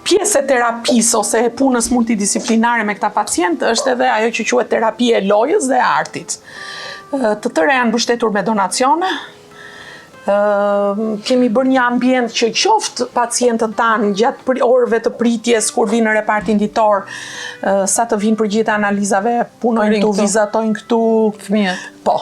Pjesë e terapisë ose e punës multidisiplinare me këta pacientë është edhe ajo që quhet terapia e lojës dhe e artit. Të tëra janë mbështetur me donacione. Kemi bërë një ambient që qoftë pacientët tanë gjatë orëve të pritjes kur vinë në repartin ditor, sa të vinë përgjigjet e analizave, punojnë këtu, vizatojnë këtu. Fëmijët. Po.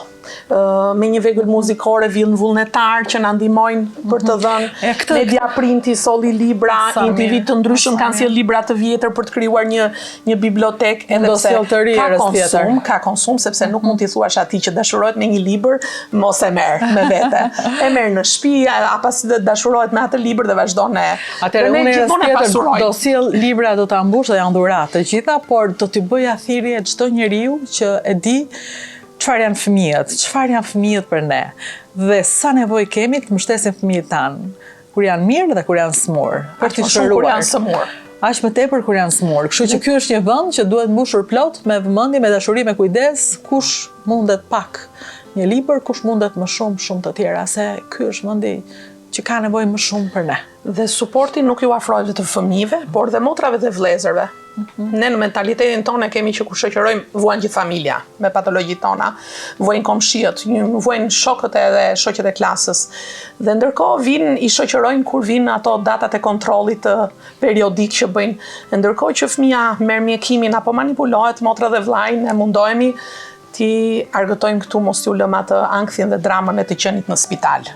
Me një vegël muzikore vinë vullnetar që na ndihmojnë për të dhënë. Media Printi solli libra, individ të ndryshëm kanë sjellë libra të vjetër për të krijuar një bibliotekë, edhe pse ka konsum, ka konsum sepse nuk mund t'i thuash atij që dashurohet me një libër, mos e merr me vete. E merr në shtëpi, a pas dashurohet me atë libër dhe vazhdon e. Atëherë unë gjithmonë e pasuroj. Do sjell libra, do ta mbush dhe janë dhuratë të gjitha, por do t'i bëja thirrje çdo njeriu që e di çfarë janë fëmijët, çfarë janë fëmijët për ne dhe sa nevojë kemi të mbështesim fëmijët tanë kur janë mirë dhe kur janë sëmurë, për t'i shëruar. Kur janë sëmurë. Aq më tepër kur janë sëmurë. Kështu që ky është një vend që duhet mbushur plot me vëmendje, me dashuri, me kujdes, kush mundet pak një libër, kush mundet më shumë, shumë të tjera, se ky është vendi që ka nevojë më shumë për ne. Dhe suporti nuk ju afrohet vetëm fëmijëve, por dhe motrave dhe vëllezërve. Ne në mentalitetin tonë kemi që kur shoqërojmë vuan gjithë familja me patologjitë tona, vuajnë komshijët, vuajnë shokët edhe shoqet e klasës. Dhe ndërkohë vinë i shoqërojnë kur vinë ato datat e kontrollit të periodik që bëjnë. Dhe ndërkohë që fëmija merr mjekimin apo manipulohet, motra dhe vllai, ne mundohemi t'i argëtojmë këtu, mos t'ju lëmë atë ankthin dhe dramën e të qenit në spital.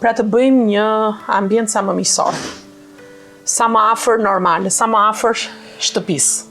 Pra të bëjmë një ambient sa më miqësor, sa më afër normale, sa më afër shtëpisë.